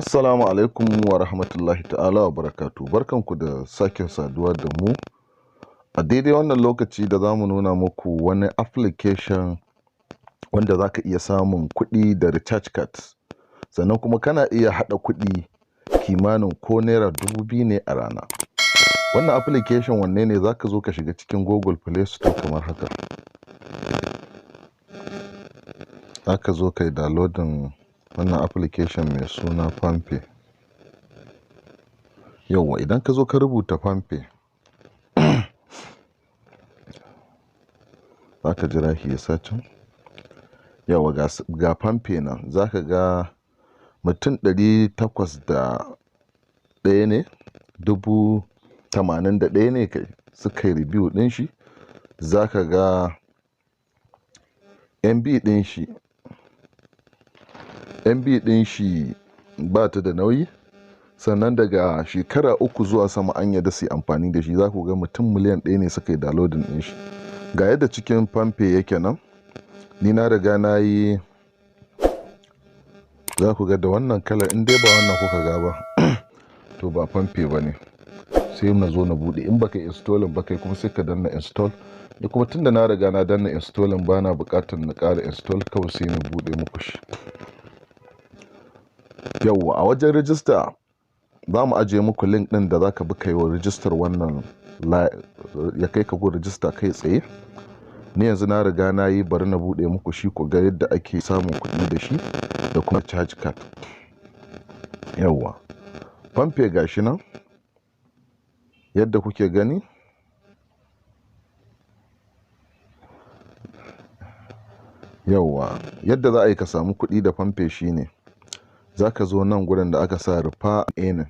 Assalamu alaikum wa rahmatullahi ta'ala wa barakatuh. Barkanku da sake saduwa da mu a daidai wannan lokaci da za mu nuna muku wani application wanda za ka iya samun kuɗi da recharge card. Sannan kuma kana iya haɗa kuɗi kimanin ko ₦2,000 ne a rana. Wannan application wanne ne? Za ka zo ka shiga cikin Google Play Store kamar haka. Za ka zo ka yi downloading wannan application mai suna PalmPay. Yauwa, idan ka zo ka rubuta PalmPay, za ka jira shi ya searching. Yauwa, ga PalmPay nan, za ka ga mutum 801 ne, 81,000 ne kai suka yi review ɗin shi. Za ka ga MB ɗin shi, MB ɗin shi ba ta da nauyi. Sannan daga shekara 3 zuwa sama an yarda su yi amfani da shi. Za ku ga mutum miliyan 1 ne suka yi downloading ɗin shi. Ga yadda cikin PalmPay yake nan. Ni na riga na yi, za ku ga da wannan kalar, in dai ba wannan kuka ga ba, to ba PalmPay ba ne. Sai na zo na buɗe. In baka installing ba kai kuma, sai ka danna install. Ni kuma tunda na riga na danna installing, bana buƙatar na ƙara install, kawai sai na buɗe muku shi. Yauwa, a wajen register za mu ajiye muku link ɗin da za ka bi kai wa register wannan, ya kai ka gun register kai tsaye. Ni yanzu na riga na yi, bari na buɗe muku shi ku ga yadda ake samun kuɗi da shi da kuma charge card. Yauwa, PalmPay gashi nan yadda kuke gani. Yauwa, yadda za a yi ka samu kuɗi da PalmPay shine za ka zo nan gurin da aka sa refer earning.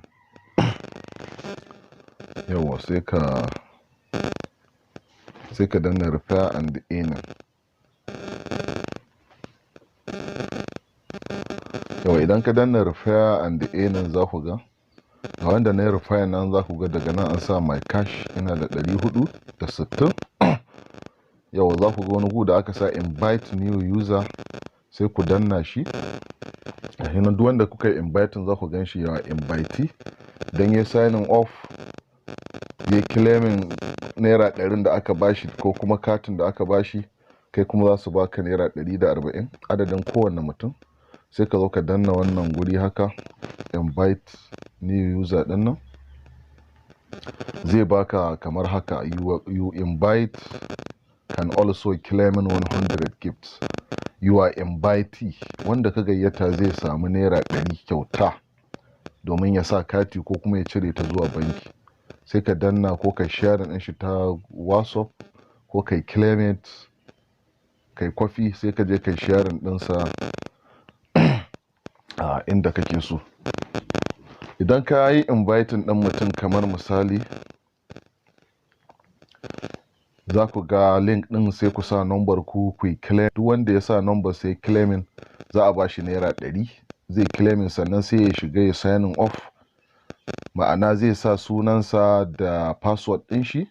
Yauwa, sai ka danna refer and earning. Yauwa, idan ka danna refer and earning, za ku ga ga wanda na yi refer nan. Za ku ga daga nan an sa my cash, ina da 460. Yauwa, za ku ga wani gu da aka sa invite new user, sai ku danna shi. Gashi nan, duk wanda kuka yi inviting za ku gan shi ya invitee. Dan ya signing off, ya claiming ₦100 da aka bashi ko kuma katin da aka bashi, kai kuma za su baka ₦140 adadin kowanne mutum. Sai ka zo ka danna wannan guri haka, invite new user ɗin nan, zai baka kamar haka: you invite can also claim 100 gifts. You are invitee, wanda ka gayyata zai samu ₦100 kyauta domin ya sa kati ko kuma ya cire ta zuwa banki. Sai ka danna ko ka share ɗin shi ta WhatsApp ko kai claim it, kai kwafi, sai ka je kai sharing ɗinsa a inda kake so. Idan ka yi inviting ɗin mutum, kamar misali, za ku ga link ɗin, sai ku sa number ku, ku yi claim. Duk wanda ya sa number sai claiming, za a ba shi ₦100. Zai claiming, sannan sai ya shiga ya signing off, ma'ana zai sa sunansa da password ɗin shi.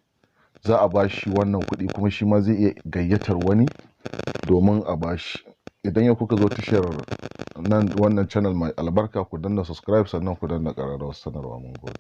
Za a ba shi wannan kuɗi, kuma shi ma zai iya gayyatar wani domin a ba shi. Idan yau kuka zo tashar nan, wannan channel mai albarka, ku danna subscribe, sannan ku danna ƙararrawar sanarwa. Mun gode.